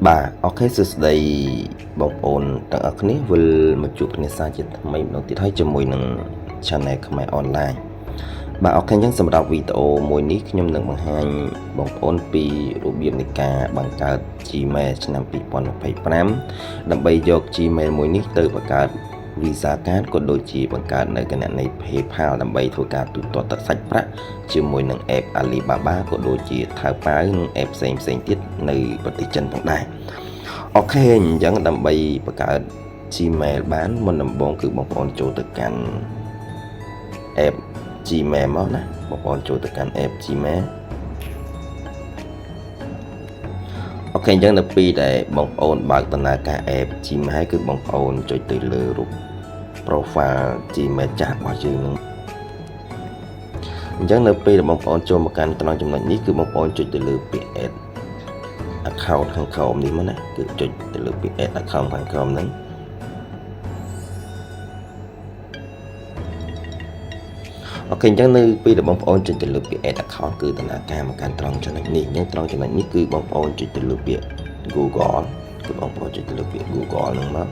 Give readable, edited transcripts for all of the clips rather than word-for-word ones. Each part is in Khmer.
បាទ OK សួស្តីបងប្អូនទាំងអស់គ្នាវិលមកជួបគ្នាសាជាថ្មីម្ដងទៀតហើយជាមួយនឹង Channel ខ្មែរ Online បាទ OK អញ្ចឹងសម្រាប់វីដេអូមួយនេះខ្ញុំនឹងបង្ហាញបងប្អូនពីរបៀបនៃការបង្កើត Gmail ឆ្នាំ2025ដើម្បីយក Gmail មួយនេះទៅបង្កើត Visa Card ក៏ដូចជាបង្កើតនៅគណនី PayPal ដើម្បីធ្វើការទូទាត់ទឹកសាច់ប្រាក់ជាមួយនឹង app Alibaba ក៏ដូចជា Taobao និង app ផ្សេងផ្សេងទៀតនៅប្រទេសចិនផងដែរ OK អញ្ចឹងដើម្បីបង្កើត Gmail បានមុនដំបូងគឺបងប្អូនចូលទៅកាន់ app Gmail មកណាបងប្អូនចូលទៅកាន់ app Gmail OK អញ្ចឹងនៅពេលដែលបងប្អូនបើកដំណើរការ app Gmail គឺបងប្អូនចុចទៅលើរូប profile Gmail ចាស់របស់យើងនឹងអញ្ចឹងនៅពេលដែលបងប្អូនចូលមកកាន់ត្រង់ចំណុចនេះគឺបងប្អូនចុចទៅលើពាក្យ add account ខាងក្រោមនេះមកណាគឺចុចទៅលើពាក្យ add account ខាងក្រោមហ្នឹង OK អញ្ចឹងនៅពេលដែលបងប្អូនចុចទៅលើពាក្យ add account គឺដំណើរការមកកាន់ត្រង់ចំណុចនេះអញ្ចឹងត្រង់ចំណុចនេះគឺបងប្អូនចុចទៅលើពាក្យ Google គឺបងប្អូនចុចទៅលើពាក្យ Google ហ្នឹងមក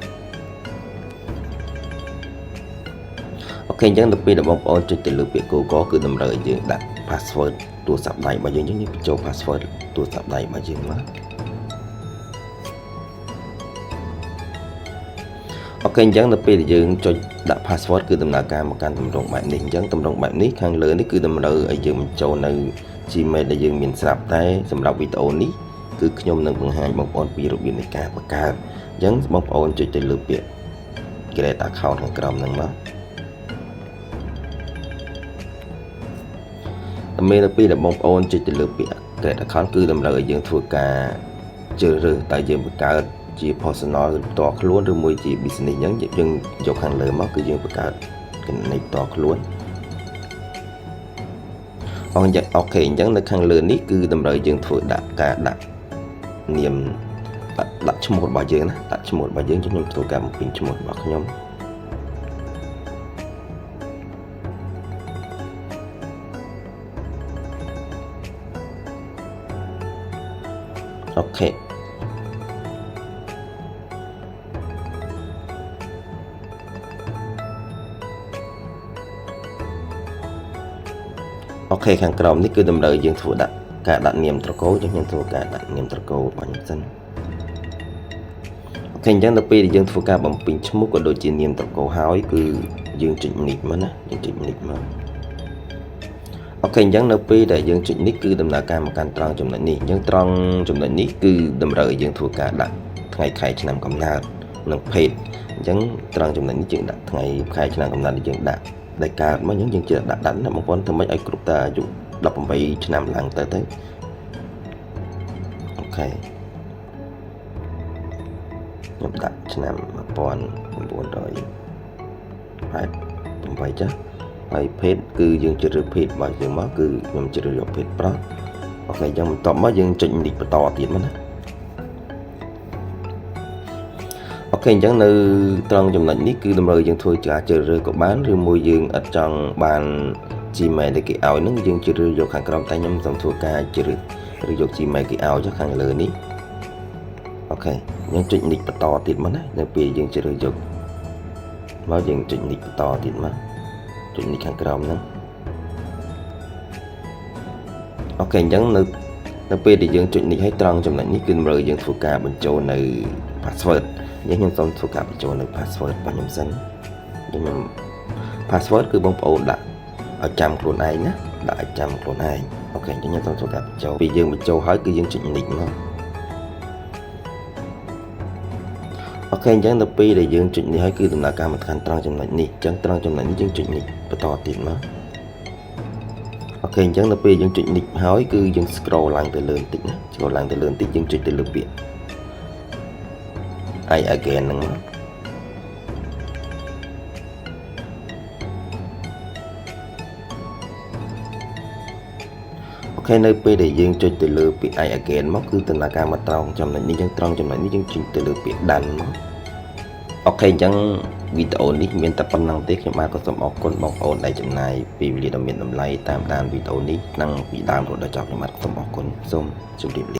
OK អញ្ចឹងទៅពេលដែលបងប្អូនចុចទៅលើពាក្យ Google គឺតម្រូវឲ្យយើងដាក់ password ទូរស័ព្ទដៃរបស់យើងអញ្ចឹងយើងបញ្ចូល password ទូរស័ព្ទដៃរបស់យើងមក OK អញ្ចឹងនៅពេលដែលយើងចុចដាក់ password គឺដំណើរការមកកាន់ទម្រង់បែបនេះអញ្ចឹងទម្រង់បែបនេះខាងលើនេះគឺតម្រូវឲ្យយើងបញ្ចូលនៅ Gmail ដែលយើងមានស្រាប់តែសម្រាប់វីដេអូនេះគឺខ្ញុំនឹងបង្ហាញបងប្អូនពីរបៀបនៃការបង្កើតអញ្ចឹងបងប្អូនចុចទៅលើពាក្យ create account ខាងក្រោមហ្នឹងមកតែនៅពេលដែលបងប្អូនចុចទៅលើពាក្យ create account គឺតម្រូវឲ្យយើងធ្វើការជ្រើសរើសតើយើងបង្កើតជា personal ឬផ្ទាល់ខ្លួនឬមួយជា business អញ្ចឹងយើងយកខាងលើមកគឺយើងបង្កើតគណនីផ្ទាល់ខ្លួនអញ្ចឹង OK អញ្ចឹងនៅខាងលើនេះគឺតម្រូវយើងធ្វើដាក់ការដាក់នាមដាក់ឈ្មោះរបស់យើងណាដាក់ឈ្មោះរបស់យើងខ្ញុំធ្វើការបំពេញឈ្មោះរបស់ខ្ញុំ OK OK ខាងក្រោមនេះគឺតម្រូវយើងធ្វើដាក់ការដាក់នាមត្រកូលចឹងខ្ញុំធ្វើការដាក់នាមត្រកូលរបស់ខ្ញុំសិន OK អញ្ចឹងដល់ពេលដែលយើងធ្វើការបំពេញឈ្មោះក៏ដូចជានាមត្រកូលហើយគឺយើងចុច next មកណាយើងចុច next មក OK អញ្ចឹងនៅពេលដែលយើងចុចនេះគឺដំណើរការមកកាន់ត្រង់ចំណុចនេះអញ្ចឹងត្រង់ចំណុចនេះគឺតម្រូវឲ្យយើងធ្វើការដាក់ថ្ងៃខែឆ្នាំកំណើតនិងភេទអញ្ចឹងត្រង់ចំណុចនេះយើងដាក់ថ្ងៃខែឆ្នាំកំណើតយើងដាក់ដែលកើតមកអញ្ចឹងយើងជឿដាក់ដាក់ណាបងប្អូនធ្វើម៉េចឲ្យគ្រប់តែអាយុ18ឆ្នាំឡើងទៅទៅ OK ខ្ញុំដាក់ឆ្នាំ1988ចាស់ហើយភេទគឺយើងជ្រើសរើសភេទរបស់យើងមកគឺខ្ញុំជ្រើសយកភេទប្រុស OK អញ្ចឹងបន្ទាប់មកយើងចុចនេះបន្តទៀតមកណា OK អញ្ចឹងនៅត្រង់ចំណុចនេះគឺតម្រូវយើងធ្វើការជ្រើសរើសក៏បានឬមួយយើងអត់ចង់បាន Gmail ដែលគេឲ្យហ្នឹងយើងជ្រើសរើសយកខាងក្រោមតែខ្ញុំសូមធ្វើការជ្រើសឬយក Gmail គេឲ្យចុះខាងលើនេះ OK យើងចុចនេះបន្តទៀតមកណានៅពេលយើងជ្រើសយកមកយើងចុចនេះបន្តទៀតមកចុចនេះខាងក្រោមហ្នឹង OK អញ្ចឹងនៅនៅពេលដែលយើងចុចនេះឲ្យត្រង់ចំណុចនេះគឺតម្រូវយើងធ្វើការបញ្ចូលនៅ password អញ្ចឹងខ្ញុំសូមធ្វើការបញ្ចូលនៅ password របស់ខ្ញុំសិនខ្ញុំ password គឺបងប្អូនដាក់ឲ្យចាំខ្លួនឯងណាដាក់ឲ្យចាំខ្លួនឯង OK អញ្ចឹងខ្ញុំសូមធ្វើការបញ្ចូលពេលយើងបញ្ចូលហើយគឺយើងចុច next មក OK អញ្ចឹងដល់ពេលដែលយើងចុចនេះហើយគឺដំណើរការមកកាន់ត្រង់ចំណុចនេះអញ្ចឹងត្រង់ចំណុចនេះយើងចុចនេះបន្តទៀតមក OK អញ្ចឹងដល់ពេលយើងចុចនេះហើយគឺយើង scroll ឡើងទៅលើបន្តិចណា scroll ឡើងទៅលើបន្តិចយើងចុចទៅលើពាក្យ I agree ហ្នឹងមក OK នៅពេលដែលយើងចុចទៅលើពាក្យ I agree មកគឺដំណើរការមកត្រង់ចំណុចនេះយើងត្រង់ចំណុចនេះយើងចុចទៅលើពាក្យ done មក OK អញ្ចឹងវីដេអូនេះមានតែប៉ុណ្ណឹងទេខ្ញុំបាទក៏សូមអរគុណបងប្អូនដែលចំណាយពេលវេលាដ៏មានតម្លៃតាមដានវីដេអូនេះតាំងពីដើមរហូតដល់ចប់ខ្ញុំបាទសូមអរគុណសូមជម្រាបលា។